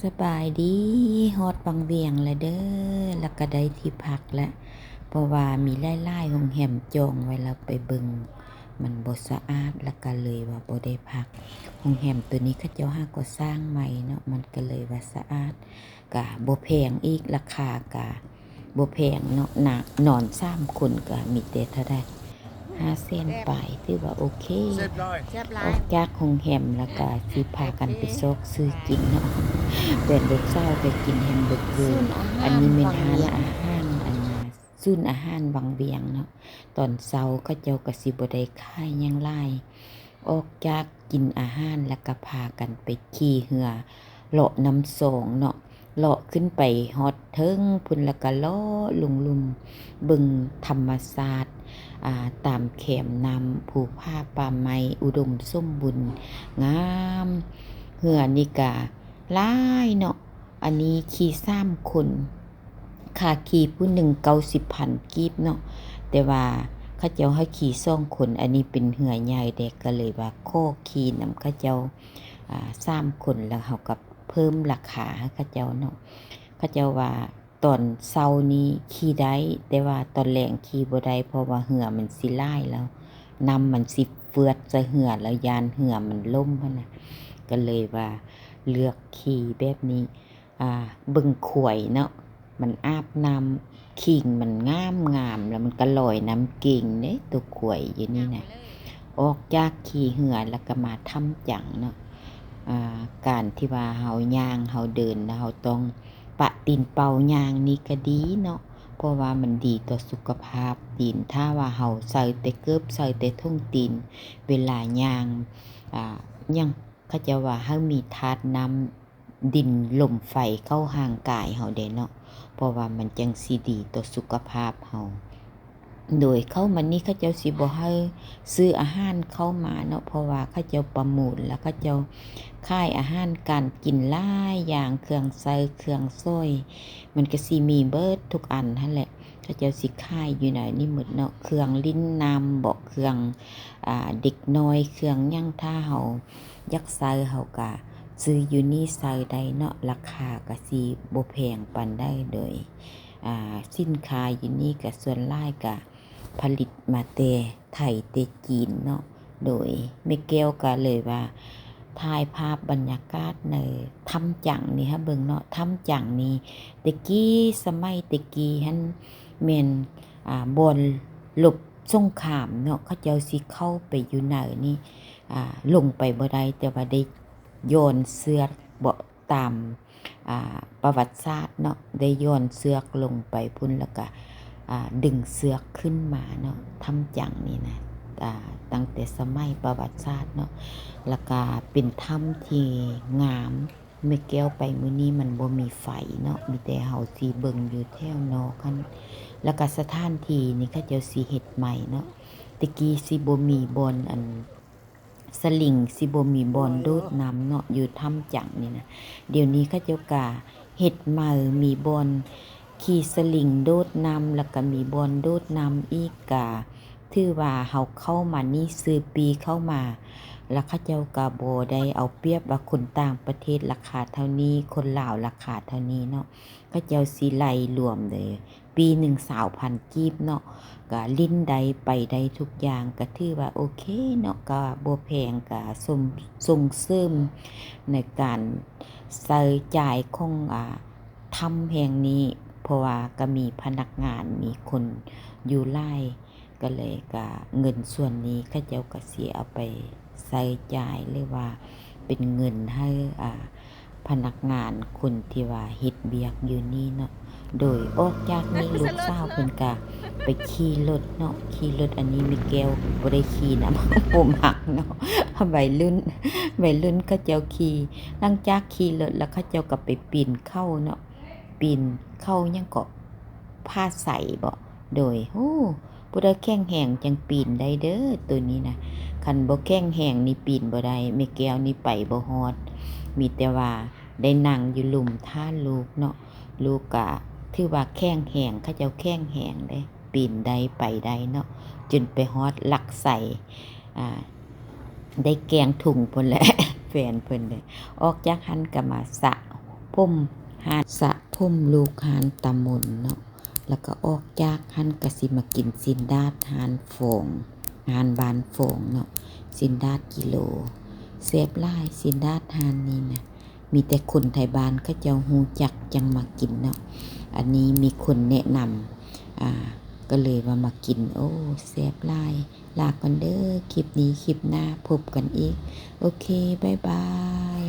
ສະບາຍດີ ຮອດວັງວຽງແລ້ວເດີ້ ແລ້ວກະໄດ້ທີ່ພັກແລ້ວ ເພາະວ່າມີຫຼາຍໆໂຮງແຮມຈອງໄວ້ແລ້ວ ໄປເບິ່ງມັນບໍ່ສະອາດ ແລ້ວກະເລີຍວ່າບໍ່ໄດ້ພັກ. ໂຮງແຮມໂຕນີ້ເຂົາເຈົ້າຫາກໍ່ສ້າງໃໝ່ເນາະ ມັນກະເລີຍວ່າສະອາດ ກະບໍ່ແພງອີກ ລາຄາກະບໍ່ແພງເນາະ ນະ ນອນສາມຄົນກະມີແຕ່ເທົ່າໃດ ຫ້າແສນປາຍ ຖືວ່າໂອເຄ. ອອກຈາກໂຮງແຮມແລ້ວກະຊິພາກັນໄປຊອກຊື້ກິນເນາະ ແບບລູກສາວໄປກິນແຮມເບີເກີ ອັນນີ້ແມ່ນຮ້ານອາຫານ ອັນນ່າ ສູນອາຫານວັງວຽງເນາະ. ຕອນເຊົ້າເຂົາເຈົ້າກະຊິບໍ່ໄດ້ຂາຍຫຍັງຫຼາຍ ອອກຈາກກິນອາຫານແລ້ວກະພາກັນໄປຂີ່ເຮືອ ເລາະນ້ຳຊອງເນາະ ເລາະຂຶ້ນໄປຮອດເທິງພຸ້ນ ແລ້ວກະເລາະລົງລຸ່ມ ເບິ່ງທຳມະຊາດ ອາ ຕາມແຄມນ້ຳ ພູຜາປ່າໄມ້ ອຸດົມສົມບູນ ງາມ. ເຮືອນີ້ກະຫຼາຍເນາະ ອັນນີ້ຂີ່ສາມຄົນ ຄ່າຂີ່ຜູ້ໜຶ່ງເກົ້າສິບພັນກີບເນາະ ແຕ່ວ່າເຂົາເຈົ້າໃຫ້ຂີ່ສອງຄົນ ອັນນີ້ເປັນເຮືອໃຫຍ່ເດ້ ກະເລີຍວ່າຂໍຂີ່ນຳເຂົາເຈົ້າ ອາ ສາມຄົນ ແລ້ວເຮົາກະເພີ່ມລາຄາໃຫ້ເຂົາເຈົ້າເນາະ. ເຂົາເຈົ້າວ່າຕອນເຊົ້ານີ້ຂີ່ໄດ້ ແຕ່ວ່າຕອນແລງຂີ່ບໍ່ໄດ້ ເພາະວ່າເຮືອມັນຊິຫຼາຍແລ້ວ ນ້ຳມັນຊິເຟືອດໃສ່ເຮືອ ແລ້ວຢ້ານເຮືອມັນລົ້ມຫັ້ນນະ ກະເລີຍວ່າເລືອກຂີ່ແບບນີ້ ອາ ເບິ່ງຄວາຍເນາະ ມັນອາບນ້ຳ ຄີງມັນງາມໆ ແລ້ວມັນກະລອຍນ້ຳເກັ່ງເດ້ ໂຕຄວາຍຢູ່ນີ້ນະ. ອອກຈາກຂີ່ເຮືອແລ້ວກະມາຖ້ຳຈັງເນາະ ອາ ການທີ່ວ່າເຮົາຍ່າງ ເຮົາເດີນ ແລ້ວເຮົາຕ້ອງປະຕີນເປົ່າຍ່າງນີ້ກະດີເນາະ ເພາະວ່າມັນດີຕໍ່ສຸຂະພາບຕີນ ຖ້າວ່າເຮົາໃສ່ແຕ່ເກີບ ໃສ່ແຕ່ຖົງຕີນ ເວລາຍ່າງ ອາ ຫຍັງ ເຂົາເຈົ້າວ່າໃຫ້ມີທາດນ້ຳ ດິນ ລົມ ໄຟ ເຂົ້າຮ່າງກາຍເຮົາເດ້ເນາະ ເພາະວ່າມັນຈັ່ງຊິດີຕໍ່ສຸຂະພາບເຮົາ. ໂດຍເຂົ້າມານີ້ເຂົາເຈົ້າຊິບໍ່ໃຫ້ຊື້ອາຫານເຂົ້າມາເນາະ ເພາະວ່າເຂົາເຈົ້າປະມູນ ແລ້ວເຂົາເຈົ້າຂາຍອາຫານການກິນຫຼາຍຢ່າງ ເຄື່ອງໃຊ້ເຄື່ອງສອຍ ມັນກະຊິມີເບິດທຸກອັນຫັ້ນແຫຼະ ເຂົາເຈົ້າຊິຂາຍຢູ່ໃນນີ້ໝົດເນາະ ເຄື່ອງຫຼິ້ນນ້ຳເບາະ ເຄື່ອງ ອາ ເດັກນ້ອຍ ເຄື່ອງຫຍັງ ຖ້າເຮົາ ຢາກໃຊ້ເຮົາກະຊື້ຢູ່ນີ້ໃຊ້ໄດ້ເນາະ ລາຄາກະຊິບໍ່ແພງປານໃດ. ໂດຍ ອາ ສິນຄ້າຢູ່ນີ້ກະສ່ວນຫຼາຍກະຜະລິດມາແຕ່ໄທແຕ່ຈີນເນາະ. ໂດຍແມ່ແກ້ວກະເລີຍວ່າຖ່າຍພາບບັນຍາກາດໃນຖ້ຳຈັງນີ້ໃຫ້ເບິ່ງເນາະ. ຖ້ຳຈັງນີ້ແຕ່ກີ້ ສະໄໝແຕ່ກີ້ຫັ້ນແມ່ນ ອາ ບ່ອນລົບສົງຄາມເນາະ ເຂົາເຈົ້າຊິເຂົ້າໄປຢູ່ໃນນີ້ ອາ ລົງໄປບໍ່ໄດ້ ແຕ່ວ່າໄດ້ ຍ້ອນເຊືອກເບາະ ຕາມ ອາ ປະຫວັດສາດເນາະ ໄດ້ຍ້ອນເຊືອກລົງໄປພຸ້ນ ແລ້ວກະ ອາ ດຶງເຊືອກຂຶ້ນມາເນາະ. ຖ້ຳຈັງນີ້ນະ ອາ ຕັ້ງແຕ່ສະໄໝປະຫວັດສາດເນາະ ແລ້ວກະເປັນຖ້ຳທີ່ງາມ. ແມ່ແກ້ວໄປມື້ນີ້ມັນບໍ່ມີໄຟເນາະ ມີແຕ່ເຮົາຊິເບິ່ງຢູ່ແຖວນອກຫັ້ນ ແລ້ວກະສະຖານທີ່ນີ້ເຂົາເຈົ້າຊິເຮັດໃໝ່ເນາະ. ແຕ່ກີ້ຊິບໍ່ມີບ່ອນ ອັນ ສະລິງ ຊິບໍ່ມີບ່ອນໂດດນ້ຳເນາະ ຢູ່ຖ້ຳຈັງນີ້ນະ. ດຽວນີ້ເຂົາເຈົ້າກະເຮັດໃໝ່ ມີບ່ອນຂີ່ສະລິງໂດດນ້ຳ ແລ້ວກະມີບ່ອນໂດດນ້ຳອີກ. ກະຖືວ່າເຮົາເຂົ້າມານີ້ ຊື້ປີ້ເຂົ້າມາ ແລ້ວເຂົາເຈົ້າກະບໍ່ໄດ້ເອົາປຽບວ່າຄົນຕ່າງປະເທດລາຄາເທົ່ານີ້ ຄົນລາວລາຄາເທົ່ານີ້ເນາະ. ເຂົາເຈົ້າຊິໄລ່ລວມເລີຍ ປີ້ໜຶ່ງຊາວພັນກີບເນາະ ກະຫຼິ້ນໄດ້ໄປໄດ້ທຸກຢ່າງ ກະຖືວ່າໂອເຄເນາະ ກະບໍ່ແພງ ກະສົ່ງ ສົ່ງເສີມໃນການໃຊ້ຈ່າຍຂອງ ອາ ຖ້ຳແຫ່ງນີ້ ເພາະວ່າກະມີພະນັກງານ ມີຄົນຢູ່ຫຼາຍ ກະເລີຍກະເງິນສ່ວນນີ້ເຂົາເຈົ້າກະຊິເອົາໄປໃຊ້ຈ່າຍ ຫຼືວ່າເປັນເງິນໃຫ້ ອາ ພະນັກງານຄົນທີ່ວ່າເຮັດວຽກຢູ່ນີ້ເນາະ. ໂດຍອອກຈາກນີ້ລູກສາວເພິ່ນກະໄປຂີ່ລົດເນາະ ຂີ່ລົດ ອັນນີ້ແມ່ແກ້ວບໍ່ໄດ້ຂີ່ນຳ ບໍ່ມັກເນາະ ໄວລຸ້ນ ໄວລຸ້ນເຂົາເຈົ້າຂີ່. ຫຼັງຈາກຂີ່ລົດແລ້ວເຂົາເຈົ້າກະໄປປີນເຂົາເນາະ ປີນເຂົາຫຍັງເກາະ ຜາໄຊເບາະ. ໂດຍ ໂອ້ ຜູ້ໃດແຂງແຮງຈັ່ງປີນໄດ້ເດີ້ ໂຕນີ້ນະ ຄັນບໍ່ແຂງແຮງນີ້ປີນບໍ່ໄດ້. ແມ່ແກ້ວນີ້ໄປບໍ່ຮອດ ມີແຕ່ວ່າໄດ້ນັ່ງຢູ່ລຸ່ມຖ້າລູກເນາະ ລູກກະຖືວ່າແຂງແຮງ ເຂົາເຈົ້າແຂງແຮງເດ້ ປີນໄດ້ໄປໄດ້ເນາະ ຈົນໄປຮອດຫຼັກໄຊ ອາ ໄດ້ແກງທຸງພຸ້ນແຫຼະ ແຟນເພິ່ນເດ້. ອອກຈາກຫັ້ນກະມາສະ ຜົມ ຮ້ານສະຜົມລູກຮ້ານຕາມົນເນາະ ແລ້ວກໍອອກຈາກຫັ້ນກໍຊິມາກິນຊີ້ນດາດຮ້ານຟອງ ຮ້ານບ້ານຟອງເນາະ ຊີ້ນດາດກິໂລ ແຊບຫຼາຍ ຊີ້ນດາດຮ້ານນີ້ນະ ມີແຕ່ຄົນໄທບ້ານເຂົາເຈົ້າຮູ້ຈັກຈັ່ງມາກິນເນາະ ອັນນີ້ມີຄົນແນະນຳ ອ່າ ກໍເລີຍວ່າມາກິນ ໂອ້ ແຊບຫຼາຍ ລາກ່ອນເດີ ຄລິບນີ້ ຄລິບໜ້າພົບກັນອີກ ໂອເຄ ບາຍບາຍ.